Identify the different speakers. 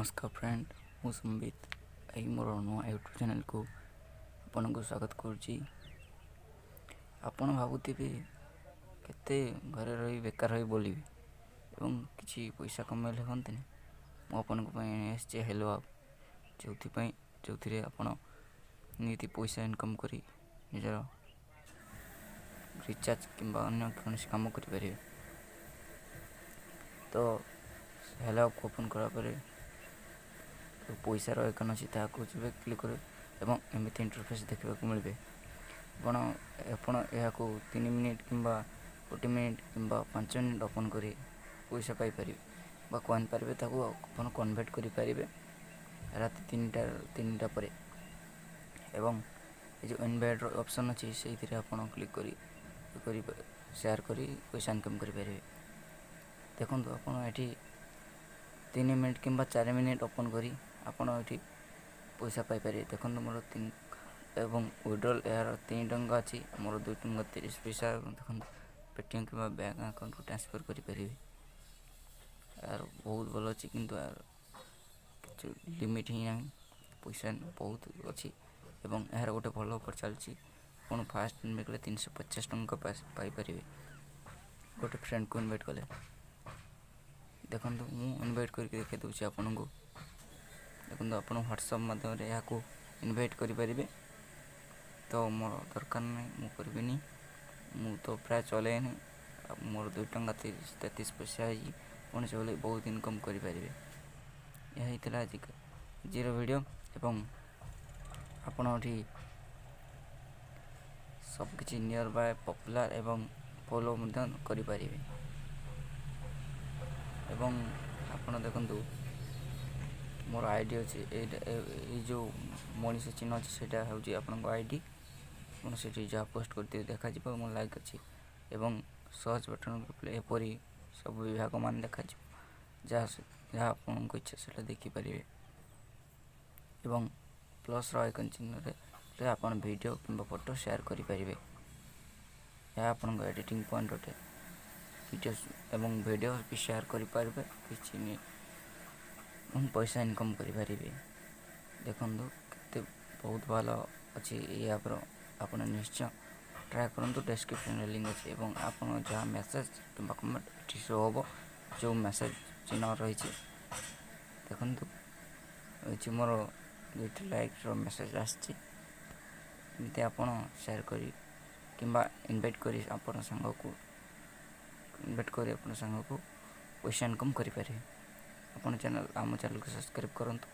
Speaker 1: ନମସ୍କାର ଫ୍ରେଣ୍ଡ, ମୁଁ ସମ୍ବିତ। ଏହି ମୋର ନୂଆ ୟୁଟ୍ୟୁବ୍ ଚ୍ୟାନେଲ୍କୁ ଆପଣଙ୍କୁ ସ୍ୱାଗତ କରୁଛି। ଆପଣ ଭାବୁଥିବେ, କେତେ ଘରେ ରହି ବେକାର ହୋଇ ବୋଲିବି ଏବଂ କିଛି ପଇସା କମାଇଲେ ହୁଅନ୍ତିନି। ମୁଁ ଆପଣଙ୍କ ପାଇଁ ଆସିଛି ହେଲୋ ଆପ୍, ଯେଉଁଥିପାଇଁ ଯେଉଁଥିରେ ଆପଣ ନିହାତି ପଇସା ଇନକମ୍ କରି ନିଜର ରିଚାର୍ଜ କିମ୍ବା ଅନ୍ୟ କୌଣସି କାମ କରିପାରିବେ। ତ ହେଲୋ ଆପ୍କୁ ଓପନ୍ କଲା ପରେ ପଇସାର ଆଇକନ୍ ଅଛି, ତାହାକୁ ଯିବେ, କ୍ଲିକ୍ କରିବେ ଏବଂ ଏମିତି ଇଣ୍ଟରଫେସ୍ ଦେଖିବାକୁ ମିଳିବେ। ଆପଣ ଏହାକୁ 3 ମିନିଟ୍ କିମ୍ବା ଗୋଟେ ମିନିଟ୍ କିମ୍ବା 5 ମିନିଟ୍ ଓପନ୍ କରି ପଇସା ପାଇପାରିବେ ବା କଏନ୍ ପାରିବେ। ତାକୁ ଆପଣ କନଭର୍ଟ କରିପାରିବେ ରାତି 3ଟା ପରେ। ଏବଂ ଏ ଯେଉଁ ଇନଭାଇଟ୍ର ଅପସନ୍ ଅଛି, ସେଇଥିରେ ଆପଣ କ୍ଲିକ୍ କରି କରି ସେୟାର କରି ପଇସା ଇନକମ୍ କରିପାରିବେ। ଦେଖନ୍ତୁ, ଆପଣ ଏଠି 3 ମିନିଟ୍ କିମ୍ବା 4 ମିନିଟ୍ ଓପନ୍ କରି ଆପଣ ଏଠି ପଇସା ପାଇପାରିବେ। ଦେଖନ୍ତୁ, ମୋର ତିନି ଏବଂ ୱିଡ୍ରଲ୍ ଏହାର 3 ଟଙ୍କା ଅଛି, ମୋର 2 ଟଙ୍କା 30 ପଇସା। ଦେଖନ୍ତୁ, ପେଟିଏମ୍ କିମ୍ବା ବ୍ୟାଙ୍କ ଆକାଉଣ୍ଟକୁ ଟ୍ରାନ୍ସଫର୍ କରିପାରିବେ। ଏହାର ବହୁତ ଭଲ ଅଛି, କିନ୍ତୁ ଏହାର କିଛି ଲିମିଟ୍ ହିଁ ନାହିଁ। ପଇସା ବହୁତ ଅଛି ଏବଂ ଏହାର ଗୋଟେ ଭଲ ଅଫର୍ ଚାଲିଛି। ଆପଣ ଫାଷ୍ଟ ଇନଭାଇଟ୍ କଲେ 350 ଟଙ୍କା ପାଇପାରିବେ ଗୋଟେ ଫ୍ରେଣ୍ଡକୁ ଇନଭାଇଟ୍ କଲେ। ଦେଖନ୍ତୁ, ମୁଁ ଇନଭାଇଟ୍ କରିକି ଦେଖାଇ ଦେଉଛି ଆପଣଙ୍କୁ। ଦେଖନ୍ତୁ, ଆପଣ ହ୍ୱାଟ୍ସଆପ୍ ମାଧ୍ୟମରେ ଏହାକୁ ଇନଭାଇଟ୍ କରିପାରିବେ। ତ ମୋର ଦରକାର ନାହିଁ, ମୁଁ କରିବିନି। ମୁଁ ତ ପ୍ରାୟ ଚଲାଏନି। ମୋର 2 ଟଙ୍କା 33 ପଇସା ହେଇଛି। ଆପଣ ଚଲାଇ ବହୁତ ଇନକମ୍ କରିପାରିବେ। ଏହା ହେଇଥିଲା ଆଜିର ଭିଡ଼ିଓ। ଏବଂ ଆପଣ ଏଠି ସବୁକିଛି ନିୟର ବାଏ, ପପୁଲାର ଏବଂ ଫଲୋ ମଧ୍ୟ କରିପାରିବେ। ଏବଂ ଆପଣ ଦେଖନ୍ତୁ, ମୋର I D ଅଛି ଏଇଟା। ଏଇ ଯେଉଁ ମଣିଷ ଚିହ୍ନ ଅଛି, ସେଇଟା ହେଉଛି ଆପଣଙ୍କ I D. ଆପଣ ସେଠି ଯାହା ପୋଷ୍ଟ କରିଥିବେ ଦେଖାଯିବ ଏବଂ ଲାଇକ୍ ଅଛି ଏବଂ ସର୍ଚ୍ଚ ବଟନ୍ ଏପରି ସବୁ ବିଭାଗ ମାନ ଦେଖାଯିବ। ଯାହା ଯାହା ଆପଣଙ୍କ ଇଚ୍ଛା, ସେଇଟା ଦେଖିପାରିବେ। ଏବଂ ପ୍ଲସ୍ର ଆଇକନ୍ ଚିହ୍ନରେ ଆପଣ ଭିଡ଼ିଓ କିମ୍ବା ଫଟୋ ସେୟାର କରିପାରିବେ। ଏହା ଆପଣଙ୍କ ଏଡ଼ିଟିଂ ପଏଣ୍ଟ ଅଟେ। ଭିଡ଼ିଓ ଏବଂ ଭିଡ଼ିଓ ବି ସେୟାର କରିପାରିବେ କିଛି ଏବଂ ପଇସା ଇନକମ୍ କରିପାରିବେ। ଦେଖନ୍ତୁ, କେତେ ବହୁତ ଭଲ ଅଛି ଏଇ ଆପ୍ର। ଆପଣ ନିଶ୍ଚୟ ଟ୍ରାଏ କରନ୍ତୁ। ଡେସ୍କ୍ରିପ୍ସନ୍ରେ ଲିଙ୍କ୍ ଅଛି ଏବଂ ଆପଣ ଯାହା ମେସେଜ୍ କିମ୍ବା କମେଣ୍ଟ ଏଠି ଶୋ ହେବ, ଯେଉଁ ମେସେଜ୍ ଚିହ୍ନ ରହିଛି। ଦେଖନ୍ତୁ, ରହିଛି ମୋର ଦୁଇଟି ଲାଇକ୍ର ମେସେଜ୍ ଆସିଛି। ଏମିତି ଆପଣ ସେୟାର କରି କିମ୍ବା ଇନଭାଇଟ୍ କରି ଆପଣ ସାଙ୍ଗକୁ ଇନଭାଇଟ୍ କରି ଆପଣ ସାଙ୍ଗକୁ ପଇସା ଇନକମ୍ କରିପାରିବେ। ଆପଣ ଚ୍ୟାନେଲ୍ ଆମ ଚ୍ୟାନେଲ୍କୁ ସବସ୍କ୍ରାଇବ୍ କରନ୍ତୁ।